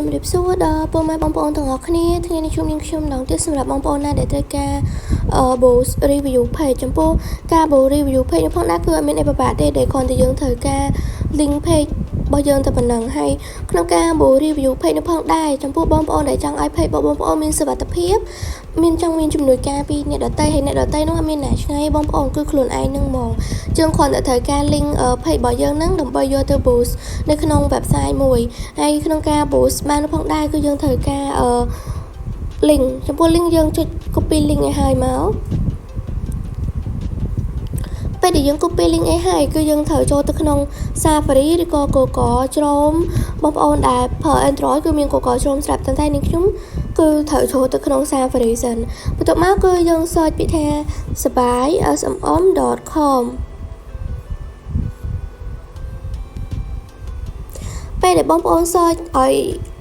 ជំរាបសួរដល់ពុកម៉ែបងប្អូនទាំងអស់គ្នាថ្ងៃនេះជួបនាងខ្ញុំម្ដងទៀតសម្រាប់បងប្អូនណាដែលត្រូវការ boost review page ចំពោះការ boost review page នេះផងដែរគឺអត់មានអីពិបាកទេដែលគ្រាន់តែយើងត្រូវការ link page របស់យើងតែប៉ុណ្ណឹងហើយក្នុងការ boost review page នេះផងដែរចំពោះបងប្អូនដែលចង់ឲ្យ page របស់បងប្អូនមានសុវត្ថិភាពមានចង់មានជំនួយការពីអ្នកដទៃហើយអ្នកដទៃនោះអត់មានណាឆ្ងាយបងប្អូនគឺខ្លួនឯងនឹងហ្មងយើងគ្រាន់តែត្រូវការ link page របស់យើងហ្នឹងដើម្បីយកទៅ boost នៅក្នុង website មួយហើយក្នុងការ boost បានផងដែរគឺយើងត្រូវការអឺ link ចំពោះ link យើងចុច copy link ឲ្យហើយមកពេលដែលយើង copy link អីហើយគឺយើងត្រូវចូលទៅក្នុង Safari ឬក៏ Google Chrome បងប្អូនដែលប្រើ Android គឺមាន Google Chrome ស្រាប់តែនេះខ្ញុំគឺត្រូវចូលទៅក្នុង Safari សិនបន្ទាប់មកគឺយើង search ពាក្យថា sabai.smm.com ពេលដែលបងប្អូន search ឲ្យ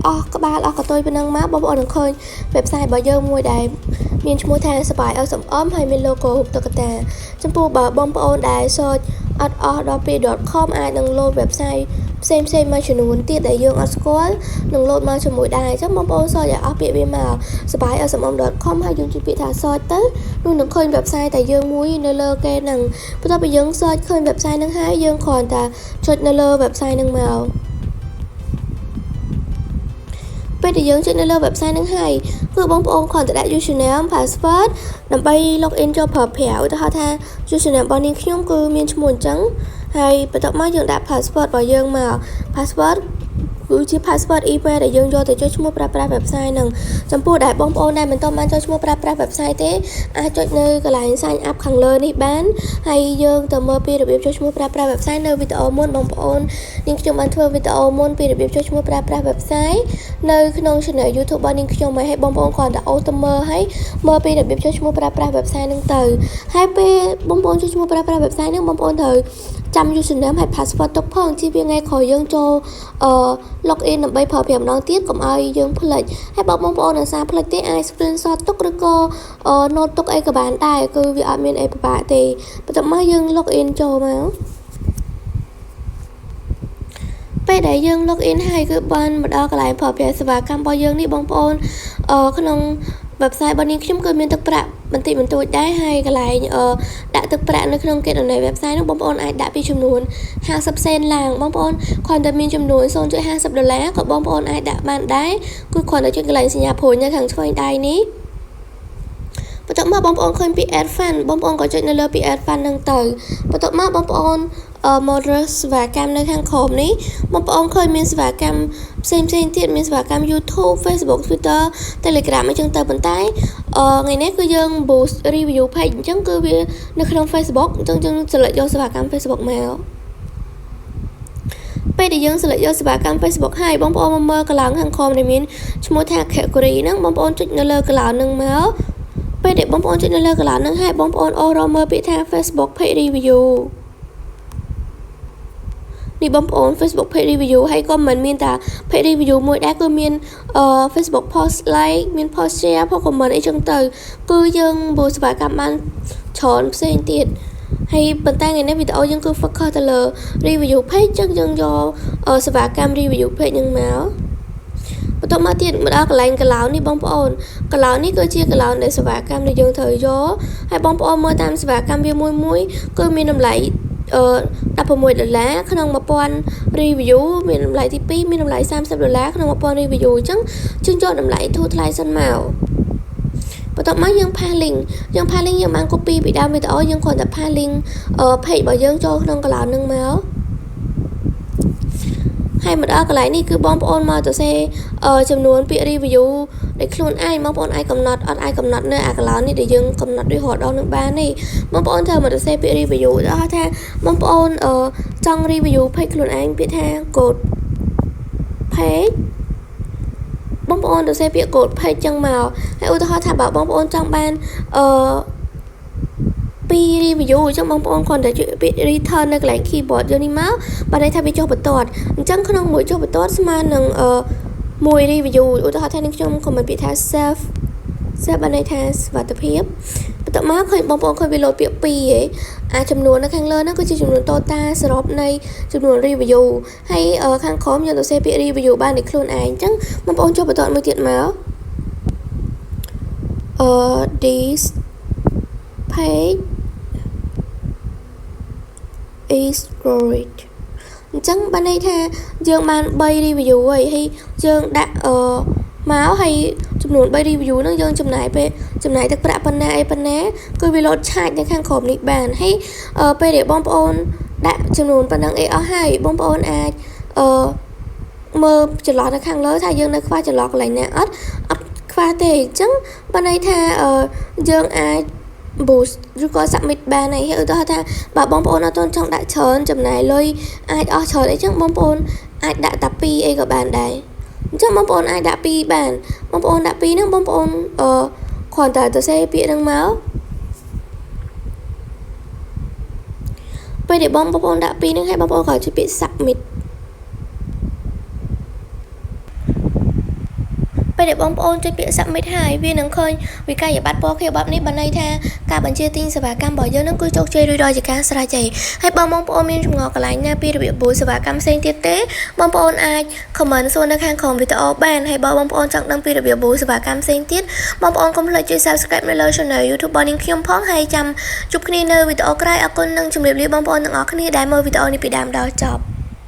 អស់ក្បាលអស់កតុយប៉ុណ្ណឹងមកបងប្អូននឹងឃើញ website របស់យើងមួយដែលមានឈ្មោះថាសបាយ SMM ហើយមាន logo រូបតុក្កតាចំពោះបើបងប្អូនដែល search អត់អស់ដល់ពី .com អាចនឹង load website ផ្សេងផ្សេងមួយចំនួនទៀតដែលយើងអត់ស្គាល់នឹង load មកជាមួយដែរអញ្ចឹងបងប្អូន search ឲ្យអស់ពាក្យវាមកសបាយ SMM.com ហើយយើងចុចពាក្យថា search ទៅនោះនឹងឃើញ website តែយើងមួយនៅលើគេហ្នឹងបន្ទាប់ពីយើង search ឃើញ website ហ្នឹងហើយយើងគ្រាន់តែចុចនៅលើ website ហ្នឹងមកពេលដែលយើងចុចនៅលើ website ហ្នឹងហើយគឺបងប្អូនគ្រាន់តែដាក់ username password ដើម្បី login ចូលប្រើប្រាស់ឧទាហរណ៍ថា username របស់នាងខ្ញុំគឺមានឈ្មោះអញ្ចឹងហើយបន្ទាប់មកយើងដាក់ password របស់យើងមក password គឺជា password email ដែលយើងយកទៅចុះឈ្មោះប្រើប្រាស់ website ហ្នឹងចំពោះដែលបងប្អូនដែលមិនទាន់បានចុះឈ្មោះប្រើប្រាស់ website ទេអាចចុចនៅកន្លែង sign up ខាងលើនេះបានហើយយើងទៅមើលពីរបៀបចុះឈ្មោះប្រើប្រាស់ website នៅវីដេអូមុនបងប្អូននាងខ្ញុំបានធ្វើវីដេអូមុនពីរបៀបចុះឈ្មោះប្រើប្រាស់ website នៅក្នុង channel YouTube របស់នាងខ្ញុំហើយបងប្អូនគ្រាន់តែអូសទៅមើលហើយមើលពីរបៀបចុះឈ្មោះប្រើប្រាស់ website ហ្នឹងទៅហើយពេលបងប្អូនចុះឈ្មោះប្រើប្រាស់ website ហ្នឹងបងប្អូនត្រូវចាំ username ហើយ password ទុកផងជៀសវាងថ្ងៃក្រោយយើងចូលអឺ login ដើម្បីប្រើប្រាស់ម្ដងទៀតកុំឲ្យយើងភ្លេចហើយបើបងប្អូនអាសាភ្លេចទេអាច screenshot ទុកឬក៏ note ទុកអីក៏បានដែរគឺវាអត់មានអីពិបាកទេបន្ទាប់មកយើង login ចូលមកពេលដែលយើង log in ហើយគឺបានមកដល់កន្លែងប្រើប្រាស់សេវាកម្មរបស់យើងនេះបងប្អូនអឺក្នុង website របស់នាងខ្ញុំគឺមានទឹកប្រាក់បន្តិចបន្តួចដែរហើយកន្លែងដាក់ទឹកប្រាក់នៅក្នុងគេតំណែង website នោះបងប្អូនអាចដាក់ពីចំនួន50សេនឡើងបងប្អូនគ្រាន់តែមានចំនួន0.50ដុល្លារក៏បងប្អូនអាចដាក់បានដែរគឺគ្រាន់តែចុចកន្លែងសញ្ញាព្រួយនៅខាងឆ្វេងដៃនេះបន្ទាប់មកបងប្អូនឃើញពី add fund បងប្អូនក៏ចុចនៅលើពី add fund ហ្នឹងទៅបន្ទាប់មកបងប្អូនមករើសសេវាកម្មនៅខាងក្រោមនេះបងប្អូនឃើញមានសេវាកម្មផ្សេងផ្សេងទៀតមានសេវាកម្ម YouTube Facebook Twitter Telegram អីចឹងទៅប៉ុន្តែថ្ងៃនេះគឺយើង boost review page អញ្ចឹងគឺវានៅក្នុង Facebook អញ្ចឹងយើង select យកសេវាកម្ម Facebook មកពេលដែលយើង select យកសេវាកម្ម Facebook ហើយបងប្អូនមកមើលកន្លែងខាងក្រោមដែលមានឈ្មោះថា category ហ្នឹងបងប្អូនចុចនៅលើកន្លែងហ្នឹងមកពេលដែលបងប្អូនចុចនៅលើកន្លែងហ្នឹងហើយបងប្អូនអូសរកមើលពាក្យថា Facebook page review នេះបងប្អូន Facebook page review ហើយក៏មិនមានតែ page review មួយដែរគឺមាន Facebook post like មាន post share post comment អីចឹងទៅគឺយើងបូសេវាកម្មបានច្រើនផ្សេងទៀតហើយប៉ុន្តែថ្ងៃនេះវីដេអូយើងគឺ focus ទៅលើ review page ចឹងយើងយកសេវាកម្ម review page ហ្នឹងមកបន្ទាប់មកទៀតមកដល់កន្លែងកឡោននេះបងប្អូនកឡោននេះគឺជាកឡោនដែលសេវាកម្មដែលយើងត្រូវយកហើយបងប្អូនមើលតាមសេវាកម្មវាមួយមួយគឺមានតម្លៃអឺ16ដុល្លារក្នុង1000 review មានតម្លៃទី2មានតម្លៃ30ដុល្លារក្នុង1000 review អញ្ចឹងយើងយកតម្លៃធូរថ្លៃសិនមកបន្ទាប់មកយើង paste link យើង paste link យើងបាន copy ពីដើមវីដេអូយើងគ្រាន់តែ paste link page របស់យើងចូលក្នុងកន្លែងហ្នឹងមកហើយមកដល់កន្លែងនេះគឺបងប្អូនមកទៅសេចំនួនពាក្យ review ដែលខ្លួនឯងបងប្អូនអាចកំណត់អត់អាចកំណត់នៅអាកន្លែងនេះដែលយើងកំណត់ដូចរដងនឹងបានទេបងប្អូនត្រូវមកទៅសេពាក្យ review ដល់ថាបងប្អូនចង់ review page ខ្លួនឯងពាក្យថា good page បងប្អូនទៅសេពាក្យ good page ចឹងមកហើយឧទាហរណ៍ថាបើបងប្អូនចង់បានអឺពី review អញ្ចឹងបងប្អូនគ្រាន់តែចុចពាក្យ return នៅកន្លែង keyboard យើងនេះមកបើន័យថាវាចុះបន្ទាត់អញ្ចឹងក្នុងមួយចុះបន្ទាត់ស្មើនឹងអឺមួយ review ឧទាហរណ៍ថានឹងខ្ញុំ comment ពាក្យថា save safe បានន័យថាសុវត្ថិភាពបន្ទាប់មកឃើញបងប្អូនឃើញវាលោតពាក្យ2ឯងអាចំនួននៅខាងលើហ្នឹងគឺជាចំនួន total សរុបនៃចំនួន review ហើយខាងក្រោមយើងទៅសេពាក្យ review បានដោយខ្លួនឯងអញ្ចឹងបងប្អូនចុះបន្តមួយទៀតមកthis page is great អញ្ចឹងបានន័យថាយើងបាន3 review ហើយហើយយើងដាក់អឺមកហើយចំនួន3 review ហ្នឹងយើងចំណាយពេលចំណាយទឹកប្រាក់ប៉ុណ្ណាអីប៉ុណ្ណាគឺវាលោតឆាចនៅខាងក្រោមនេះបានហើយពេលដែលបងប្អូនដាក់ចំនួនប៉ុណ្ណឹងអីអស់ហើយបងប្អូនអាចអឺមើលចន្លោះនៅខាងលើថាយើងនៅខ្វះចន្លោះកន្លែងណាអត់អត់ខ្វះទេអញ្ចឹងបានន័យថាយើងអាច boost ឬក៏ submit បានហើយឧទាហរណ៍ថាបើបងប្អូនអត់ទាន់ចង់ដាក់ច្រើនចំណាយលុយអាចអស់ច្រើនអីចឹងបងប្អូនអាចដាក់តែ2អីក៏បានដែរអញ្ចឹងបងប្អូនអាចដាក់2បានបងប្អូនដាក់2ហ្នឹងបងប្អូនអឺគ្រាន់តែទៅសេពាក្យហ្នឹងមកពេលដែលបងប្អូនដាក់2ហ្នឹងហើយបងប្អូនក៏ចុចពាក្យ submit ពេលដែលបងប្អូនចុចពាក្យ submit ហើយវានឹងឃើញវិក័យប័ត្រពណ៌ខៀវបែបនេះបានន័យថាការបញ្ជាទិញសេវាកម្មរបស់យើងនឹងគឺជោគជ័យរួចរាល់ជាការស្រេចហើយហើយបើបងប្អូនមានចម្ងល់កន្លែងណាពីរបៀបបូសេវាកម្មផ្សេងទៀតទេបងប្អូនអាច comment សួរនៅខាងក្រោមវីដេអូបានហើយបើបងប្អូនចង់ដឹងពីរបៀបបូសេវាកម្មផ្សេងទៀតបងប្អូនកុំភ្លេចជួយ subscribe នៅលើ channel YouTube របស់នាងខ្ញុំផងហើយចាំជួបគ្នានៅវីដេអូក្រោយអរគុណនិងជម្រាបលាបងប្អូនទាំងអស់គ្នាដែលមើលវីដេអូនេះពីដើមដល់ចប់។